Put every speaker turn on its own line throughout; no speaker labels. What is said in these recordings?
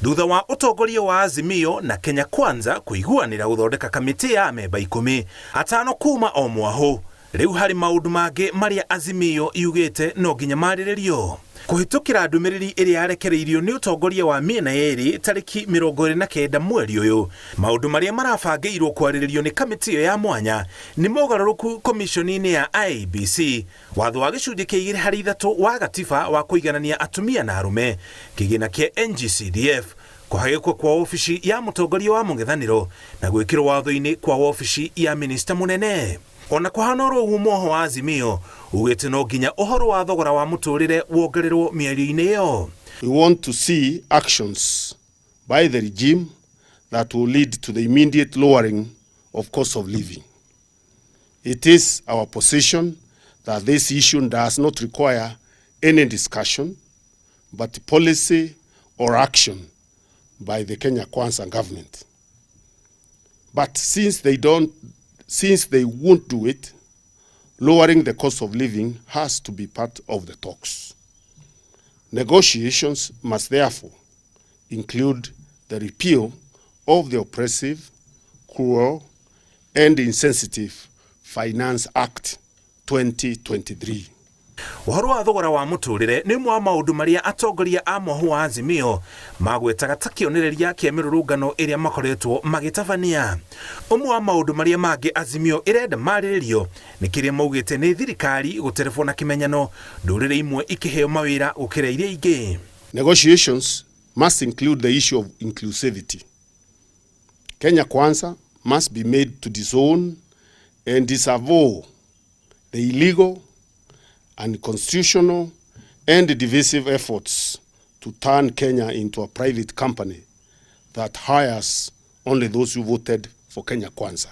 Thutha wa ũtongoria wa Azimio na Kenya Kwanza kũiguanĩra gũthondeka kamĩtĩ ya amemba 15 kuma o mwahũ, rĩu harĩ maũndũ mangĩ marĩa Azimio yugĩte no nginya marĩrĩrio. Kũhĩtũkĩra ndũmĩrĩri ĩrĩa yarekereirio nĩ ũtongoria wa mĩena yerĩ tarĩki 29 mweri ũyũ, maũndũ marĩa marabangĩirwo kwarĩrĩrio nĩ kamĩtĩ ĩyo ya mwanya nĩ mogarũrũku komiconi-inĩ ya IEBC, Watho wa gĩcunjĩ kĩa igĩrĩ harĩ ithatũ wa gatiba wa kũiganania atumia na arũme, kĩgĩna kĩa NGCDF, kũhagĩkwo kwa wobici ya mũtongoria wa mũng'ethanĩro na gwĩkĩrwo watho-inĩ kwa wobici ya minista mũnene. Ona kũhana oro ũguo mwoho wa Azimio ugĩte no nginya ũhoro wa thogora wa mũtũrĩre wongererwo mĩario-inĩ ĩyo.
We want to see actions by the regime that will lead to the immediate lowering of cost of living. It is our position that this issue does not require any discussion, but policy or action by the Kenya Kwanza government. But since they don't, since they won't do it, lowering the cost of living has to be part of the talks. Negotiations must therefore include the repeal of the oppressive, cruel, and insensitive Finance Act 2023.
Ũhoro wa thogora wa mũtũrĩre nĩ ũmwe wa maũndũ marĩa atongoria a mwahu wa Azimio magwetaga ta kĩonereria kĩa mĩrũrũngano ĩrĩa makoretwo magĩtabania. Ũmwe wa maũndũ marĩa mangĩ Azimio ĩrenda marĩrĩrio nĩ kĩrĩa maugĩte nĩ thirikari gũterebwo na kĩmenyano, ndũrĩrĩ imwe ikĩheo mawĩra gũkĩra iria ingĩ.
Negotiations must include the issue of inclusivity. Kenya Kwanza must be made to disown and disavow the illegal, unconstitutional, and divisive efforts to turn Kenya into a private company that hires only those who voted for Kenya Kwanza.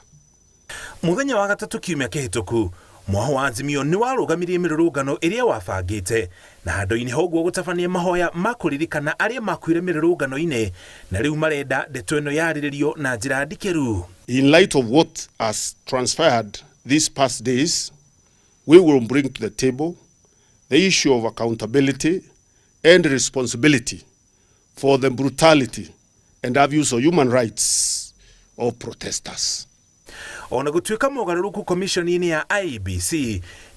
Mũthenya wa gatatũ kiumia kĩhĩtũku, mwaho wa Azimio nĩ warũgamirie mĩrũrũngano ĩrĩa wabangĩte na handũ-inĩ ha ũguo gũtabania mahoya ma kũririkana arĩa makuire mĩrũrũngano-inĩ, na rĩu marenda ndeto ĩno yarĩrĩrio na njĩra ndikĩru.
In light of what has transpired these past days, we will bring to the table the issue of accountability and responsibility for the brutality and abuse of human rights of protesters.
Ona gũtuĩka mogarũrũku komiconi-inĩ ya IEBC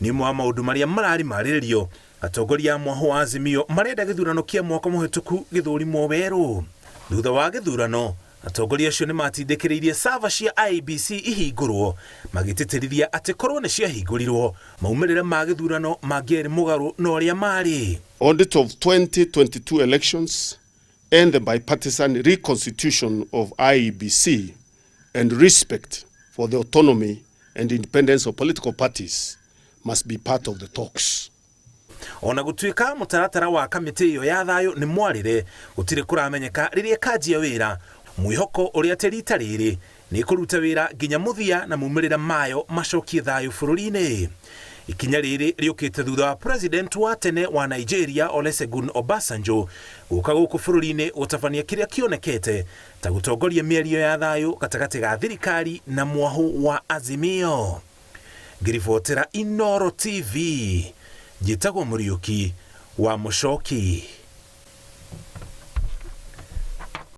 nĩ ũmwe wa maũndũ marĩa mararĩ marĩrĩrio, atongoria a mwaho wa Azimio marenda gĩthurano kĩa mwaka mũhĩtũku gĩthũrimwo werũ. Thutha wa gĩthurano, atongoria acio nĩ matindĩkĩrĩirie server cia IEBC ihingũrwo, magĩtĩtĩrithia atĩ korwo nĩ ciahingũrirwo, maumĩrĩra ma gĩthurano mangĩarĩ mũgarũ na ũrĩa marĩ.
Audit of 2022 elections and the bipartisan reconstitution of IEBC and respect for the autonomy and independence of political parties must be part of the talks.
Ona gũtuĩka mũtaratara wa kamĩtĩ ĩyo ya thayũ nĩ mwarĩre, gũtirĩ kũramenyeka rĩrĩa ĩkanjia wĩra, mwĩhoko ũrĩa atĩ rita rĩrĩ nĩ ĩkũruta wĩra nginya mũthia na maumĩrĩra mayo macokie thayũ bũrũri-inĩ. Ikinya rĩrĩ rĩũkĩte thutha wa president wa tene wa Nigeria Olusegun Obasanjo gũka gũkũ bũrũri-inĩ gũtabania kĩrĩa kĩonekete ta gũtongoria mĩario ya thayũ gatagatĩ ga thirikari na mwahũ wa Azimio. Ngĩribotera Inooro TV, njĩtagwo Mũriũki wa Mũcoki.